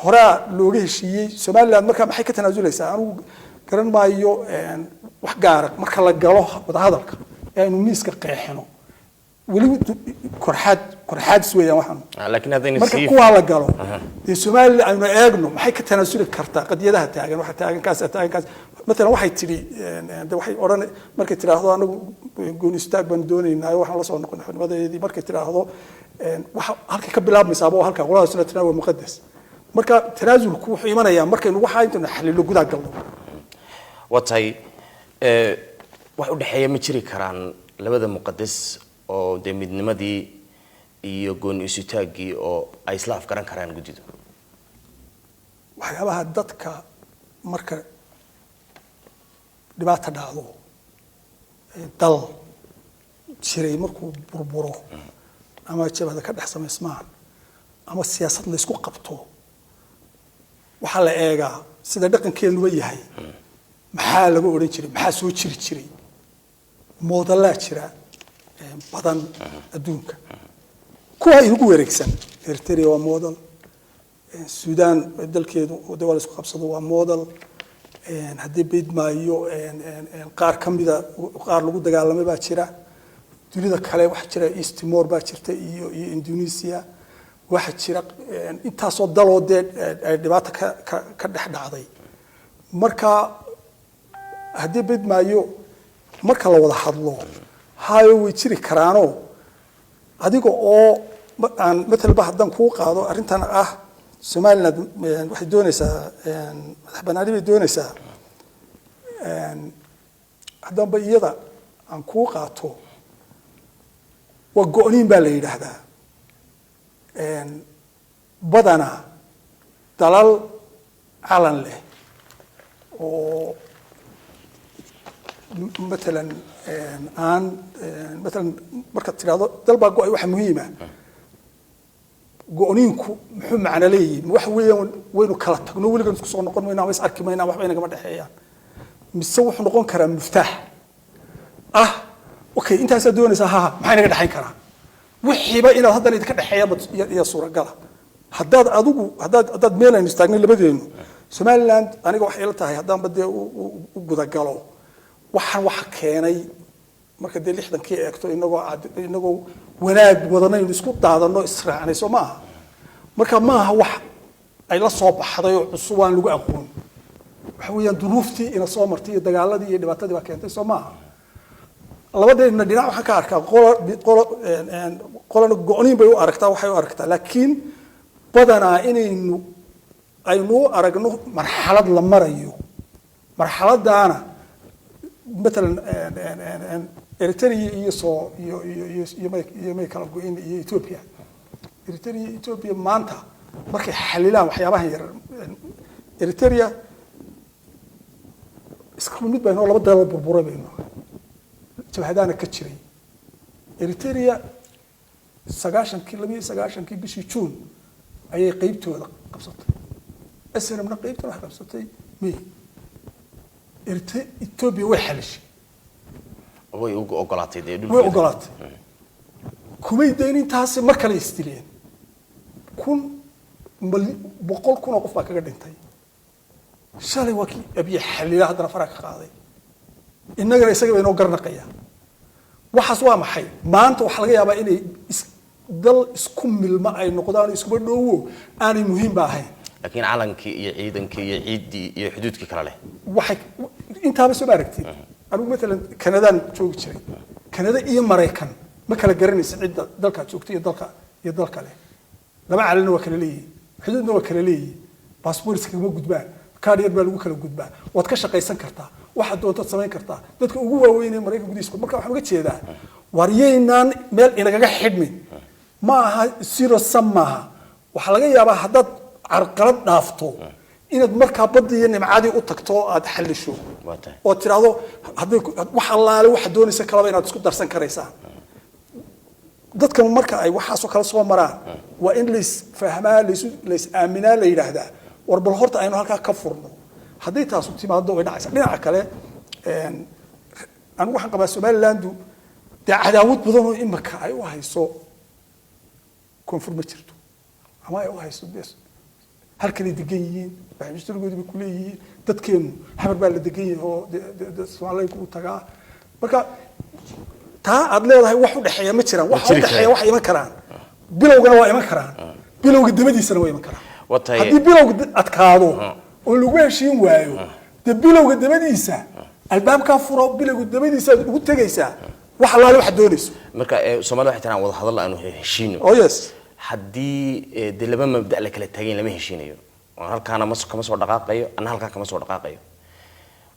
Horaa looga heshiiyey Somaliland. Markaa maxay ka tanaasuleysaa? Anigu garan maayo wax gaara. Marka la galo wadahadalka ee aynu miiska qeexino, weli korxaad korxaadis weeyaan waxaan. Laakiin haddaynu marka sii kuwaa la galo dee, Somaliland aynu eegno maxay ka tanaasuli kartaa qadiyadaha taagan. Waxa taagan kaas taagan kaas matalan waxay tidhi de waxay odhan markay tidhaahdo anagu gooni istaag baan doonaynaa, waxaan la soo noqon xornimadeedii. Markay tidhaahdo waxa halkay ka bilaabmaysaaba waa halka qoladaasuna tiraa waa muqadas. Marka tanaasulku wuxuu imanayaa markaynu waxaa intaynu xalilo gudaa galno. Waa tahay. Wax u dhexeeya ma jiri karaan labada muqadas oo dee midnimadii iyo gooni isutaaggii oo ay isla afgaran karaan guddidu? Waxyaabaha dadka marka dhibaata dhacdo, dal jiray markuu burburo ama jabhada ka dhex samaysmaan ama siyaasad laysku qabto, waxaa la eegaa sida dhaqankeenuba yahay. Maxaa laga odhan jiray? Maxaa soo jiri jiray? Moodallaa jira badan adduunka kuwa inugu wareegsan. Eritrea waa model, Sudan dalkeedu de waa la isku qabsado, waa model. Haddii beydmaayo qaar ka mida qaar lagu dagaalamay baa jira. Dunida kale waxaa jira East Timor baa jirta iyo Indonesia. Waxaa jira intaasoo daloo dee ay dhibaata ka dhex dhacday. Marka haddii beydmaayo marka la wada hadlo, hayo way jiri karaanoo adiga oo aan matalanba haddaan kuu qaado arrintan ah Somaliland waxay doonaysaa madax banaani bay doonaysaa, haddaanba iyada aan kuu qaato, waa go-niin baa la yidhaahdaa. Badanaa dalal calan leh oo matalan aan matalan markaad tidhahdo dal baa go-ay, waxa muhiima go-niinku muxuu macno leeyihi? Waxa weeyaan waynu kala tagno, weligan isku soo noqon mayno ama is arki mayna, waxba inagama dhexeeyaan, mise wuxuu noqon karaa miftaax ah? Okay, intaasaa doonaysaa, haha, maxaa inaga dhexayn karaa? Wixiiba inaad haddana idinka dhexeeya iyo suuragala haddaad adigu haddaad meel aynu istaagnay labadeenu. Somaliland aniga waxay ila tahay haddaanba dee u gudagalo waxaan waxa keenay marka dee 60-kii eegto, inagoo wanaag wadanaynu isku daadano, israacnay, soo maaha? Marka maaha wax ay la soo baxday oo cusub aan lagu aqoon. Waxa weeyaan duruuftii ina soo martay iyo dagaaladii iyo dhibaatadii baa keentay, soo maaha? Labadeedna dhinac waxaan ka arkaa qolo qolana go-niin bay u aragtaa, waxay u aragtaa. Laakiin badanaa inaynu aynu u aragno marxalad la marayo, marxaladaana matalan Eritrea iyo soo iyo iyo iyo iyo may iyo may kala go-in iyo Ethiopia. Eritrea iyo Ethiopia maanta markay xalilaan waxyaabahan yar, Eritrea isku mid baynu, laba dalal burburay baynu, jabhadaana ka jiray. Eritrea 90-kii, 92-kii bishii Juun ayay qeybtooda qabsatay. SNM-na qeybtan waxay qabsatay May. Ethiopia way xalishay. Way ugu ogolaatay dee way dhulkeeda. Ogolaatay, kumay dayn intaasi, mar kale isdileen, kun 100,000 oo qof baa kaga dhintay. Shalay waa kii Abiye xalila, haddana faraha ka qaaday. Innagana isaga ba inoo garnaqaya. Waxaas waa maxay? Maanta waxaa laga yaabaa inay dal isku milma ay noqdaan oo iskuba dhoowo aanay muhiimba ahayn. Laakiin calankii iyo ciidankii iyo ciiddii iyo xuduudkii kale leh. Waxay intaaba soo ma aragtid? Anigu matalan Kanadaan joogi jiray. Kanada iyo Maraykan ma kala garanaysa cidda dalkaad joogta iyo dalka iyo dalka leh. Laba calanna waa kala leeyihin, xuduudna waa kala leeyihin, baasboor iskagama gudbaan, kaadh yar baa lagu kala gudbaa. Waad ka shaqaysan kartaa, waxaad doontaad samayn kartaa, dadka ugu waaweyn ee Maraykan gudihiisa. Marka waxaan uga jeedaa, war yaynaan meel inagaga xidhmin. Ma aha zero sum, maaha. Waxaa laga yaabaa haddaad carqalad dhaafto inaad markaa baddii iyo nimcadii u tagto oo aad xallisho Waa tahay. oo tidhaahdo hadday wax allaale waxa doonaysa kalaba inaad isku darsan karaysaa. Dadkan marka ay waxaasoo kale soo maraan waa in lays fahmaa, lays aaminaa, la yidhaahdaa war bal horta aynu halkaa ka furno. Hadday taasu timaado way dhacaysa. Dhinaca kale anigu waxaan qabaa Somalilandu dee cadaawad badan oo imika ay u hayso koonfur ma jirto ama ay u hayso dee. Halkanay degan yihiin, waxay bay kuleeyihiin. Dadkeenu Xamar baa la degan yahay oo Soomaaliya ku tagaa. Marka taa aad leedahay wax u dhexeeya ma jiraan. Wax u dhexeeya waxay iman karaan bilowgana waa iman karaan, bilowga dabadiisana waa iman karaan. Haddii bilowga adkaado oo lagu heshiin waayo, dee bilowga dabadiisa albaabkaa furo, bilowga dabadiisa aad ugu tegaysaa wax allaale waxaad doonayso. Marka Soomaalida waxay tiraan wada hadal aanu heshiino. Oh yes. Haddii dee laba mabda la kala taagayn, lama heshiinayo. Waan halkaana ma kama soo dhaqaaqayo, anna halkaa kama soo dhaqaaqayo.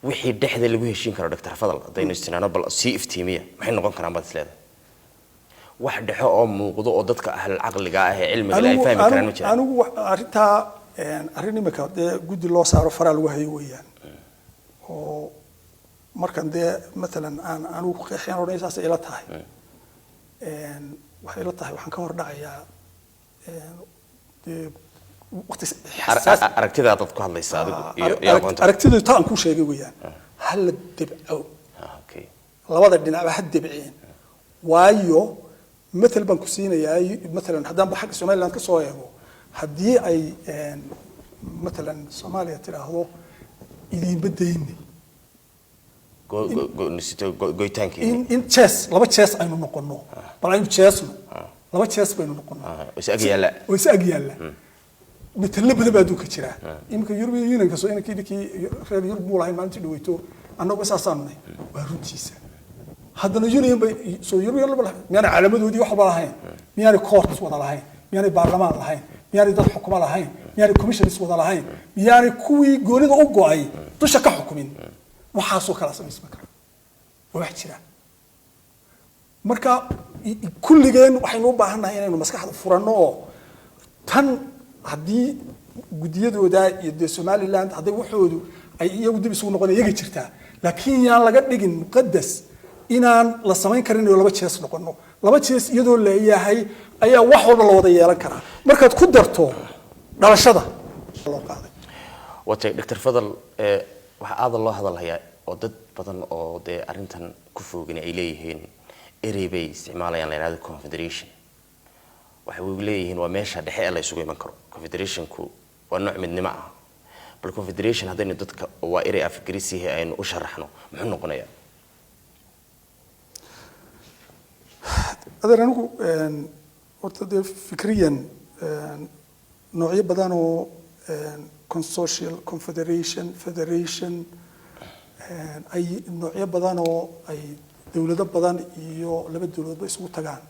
Wixii dhexda lagu heshiin karo, Dr. Fadal, haddaynu istinaano, bal sii iftiimiya, maxay noqon karaan baad isleedahay? Wax dhexo oo muuqdo oo dadka ahlul caqliga ah ee cilmiga leh ay fahmi karaan ma jiraan? Anigu arrintaa arrin imika dee guddi loo saaro faraa lagu hayo weeyaan, oo markan dee matalan aan anigu qeexeen odhan saasay ila tahay. Waxay ila tahay waxaan ka hor dhacayaa dee waqti. Aragtidaa dad ku hadlaysa adigu iyo aqoonta. Aragtidu ta aan kuu sheegay weeyaan, ha la debco. Labada dhinacba ha debceen, waayo matal baan ku siinayaa. Matalan haddaan ba xagga Somaliland ka soo eego, haddii ay matalan Soomaaliya tidhaahdo idiinba daynay goytaankii in jees, laba jees aynu noqono, bal aynu jeesno, laba jees baynu noqono. Is ag yaalla. Oo is ag yaalla. Matalo badan baa adduunka jira. Iminka European Unionka soo inankii ninkii reer Yurub muu lahayn maalintii dhaweyto, annagu saasaanu nahay, waa runtiisa. Haddana union bay soo European laba lahayn, miyaanay calaamadoodii wax walba lahayn? Miyaanay courts wada lahayn? Miyaanay baarlamaan lahayn? Miyaanay dad xukumo lahayn? Miyaanay commissioners wada lahayn? Miyaanay kuwii goonida u go'ay dusha ka xukumin? Waxaasoo kala samaysma kara, waa wax jira. Marka kulligeen waxaynu u baahannahay inaynu maskaxda furanno, oo tan haddii guddiyadooda iyo dee Somaliland hadday waxoodu ay iyagu dib isugu noqon iyaga jirtaa, laakiin yaan laga dhigin muqadas inaan la samayn karin inaynu laba jees noqono. Laba jees iyadoo leeyahay ayaa wax walba la wada yeelan karaa markaad ku darto dhalashada loo qaaday. Watay, Dr. Fadal, waxaa aada loo hadalhayaa oo dad badan oo dee arrintan ku foogani ay leeyihiin, erey bay isticmaalayaan la yidhahdo confederation. Waxay leeyihiin waa meesha dhexe ee la isugu iman karo. Confederationku waa nooc midnimo ah. Bal confederation haddaynu dadka, waa erey af Ingiriisihi, aynu u sharaxno, muxuu noqonayaa? Adeer, anigu horta dee fikriyan noocyo badan oo consocial, confederation, federation, ay noocyo badan oo ay dowlado badan iyo laba dowladoodba isugu tagaan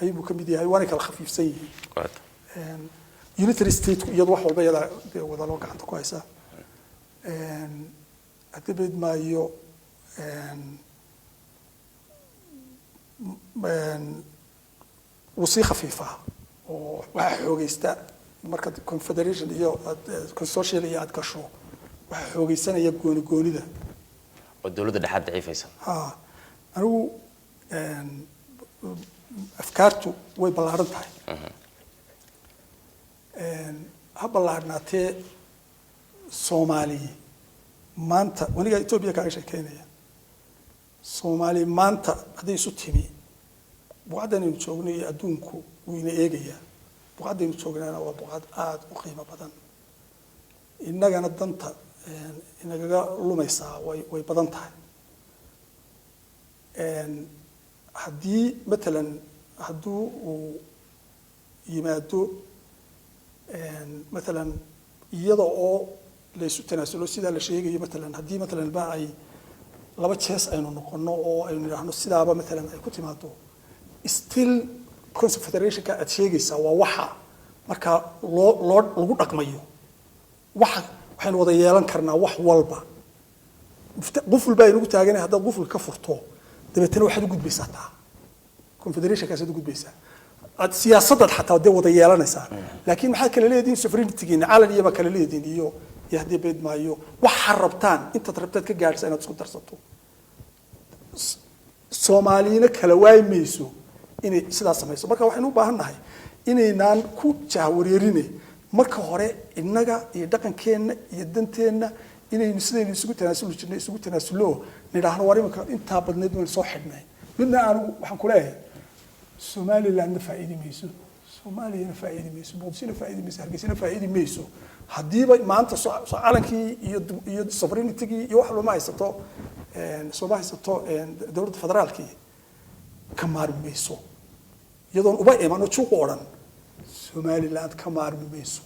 ayuu ka mid yahay, waanay kala khafiifsan yihiin. Unitary state iyadu wax walba iyada dee wada loo gacanta ku haysa. Haddii beed maayo wuu sii khafiifaa oo waxaa xoogaysta marka confederation iyo consocial iyo aad gasho, waxaa xoogaysanaya gooni goonida. Oo dowladda dhexaad daciifaysa. Ha, anigu afkaartu way ballaaran tahay. Ha ballaarhnaatee, Soomaali maanta wanigaa Etoobiya kaaga sheekeynaya. Soomaali maanta hadday isu timi, buqcaddan aynu joogno iyo adduunku wuu ina eegayaa. Buqcaddaynu joognaana waa buqcad aada u qiimo badan, innagana danta inagaga lumaysaa way badan tahay. Haddii matalan hadduu uu yimaado matalan iyada oo laysu tanaasulo sidaa la sheegayo, matalan haddii matalan ba ay laba jees aynu noqono oo aynu nidhaahno sidaaba matalan ay ku timaado, still confederationka aad sheegaysaa waa waxa markaa loo lagu dhaqmayo. Waxa waxaynu wada yeelan karnaa wax walba. Quful baa inagu taaganay, haddaad qufulka ka furto, dabeetana waxaad u gudbaysaa taa confederationkaasaad u gudbaysaa, aad siyaasadaad xataa dee wada yeelanaysaa. Laakiin maxaad kala leedihiin? Sovereigntygiina calan iyo baa kala leedihiin iyo haddii beed maayo waxaad rabtaan intaad rabtaad ka gaadhsa inaad isku darsato. Soomaaliyina kala waayi mayso inay sidaas samayso. Marka waxaynu u baahan nahay inaynaan ku jahwareerine marka hore innaga iyo dhaqankeenna iyo danteenna inaynu sidaynu isugu tanaasuli jirnay isugu tanaasulo, nidhaahno war iminka intaa badneed waynu soo xidhnay. Midna anigu waxaan ku leeyahay, Somalilandna faa'iidi mayso, Soomaaliyana faa'iidi mayso, Muqdishona faa'iidi mayso, Hargeysana faa'iidi mayso. Haddiiba maanta soo calankii iyo sovereignty-gii iyo wax looma haysato, sooma haysato dowladda federaalkii, ka maarmi mayso, iyadoon uba imano juuqu odhan, Somaliland ka maarmi mayso.